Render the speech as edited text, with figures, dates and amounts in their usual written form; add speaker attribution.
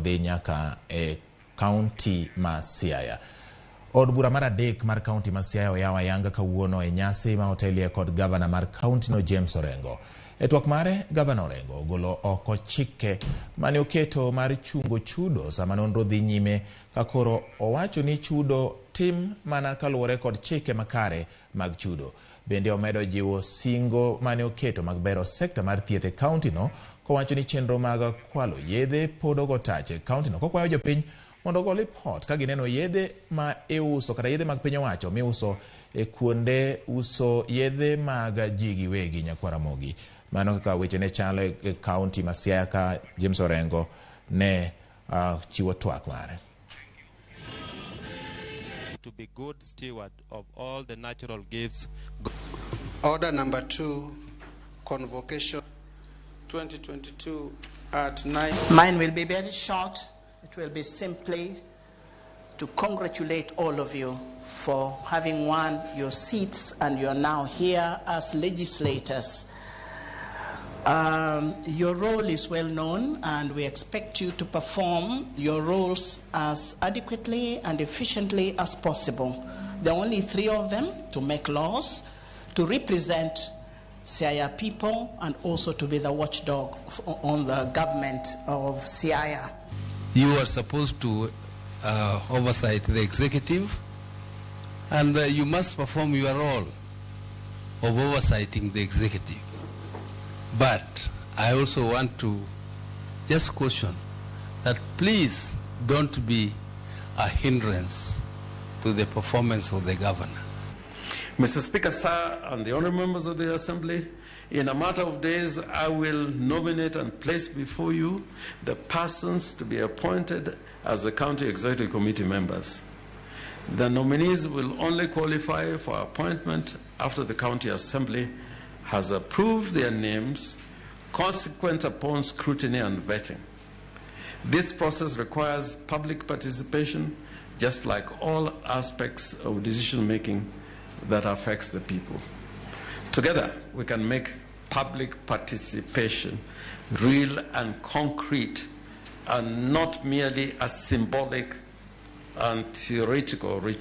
Speaker 1: odhi nyaka e kaunti ma Siaya. Od bura mar adek mar kaunti ma Siaya oyaw ayanga kawuono e nyasi ma otelie kod gavana mar kauntino James Orengo. E twak mare, gavana Orengo ogolo oko chike mane oketo mar chungo chudo sama nonro dhi nyime ka koro owacho ni chudo tim mana kaluwore kod chike makare mag chudo. Bende omedo jiwo singo mane oketo mag bero sekta mar thieth e kauntino kowacho ni chenro mag kwalo yedhe pod ogo tach e kauntino kokwayo jopiny mondo ogo lipot ka gineno yedhe ma iuso kata yedhe mag piny owacho miuso e kuonde uso yedhe mag ji giwegi nyakwar Ramogi. Mano kaka weche ne chalo e kaunti ma Siaya ka James Orengo ne chiwo twak mare.
Speaker 2: To be good steward of all the natural gifts.
Speaker 3: Order number 2, convocation
Speaker 4: 2022 at 9.
Speaker 5: Mine will be very short. It will be simply to congratulate all of you for having won your seats and you're now here as legislators. Your role is well known and we expect you to perform your roles as adequately and efficiently as possible. There are only 3 of them: to make laws, to represent Siaya people, and also to be the watchdog on the government of Siaya.
Speaker 6: You are supposed to oversight the executive, and you must perform your role of oversighting the executive. But I also want to just caution that please don't be a hindrance to the performance of the governor.
Speaker 7: Mr. Speaker, sir, and the honorable members of the Assembly, in a matter of days, I will nominate and place before you the persons to be appointed as the County Executive Committee members. The nominees will only qualify for appointment after the County Assembly has approved their names, consequent upon scrutiny and vetting. This process requires public participation, just like all aspects of decision-making that affects the people. Together, we can make public participation real and concrete, and not merely a symbolic and theoretical ritual.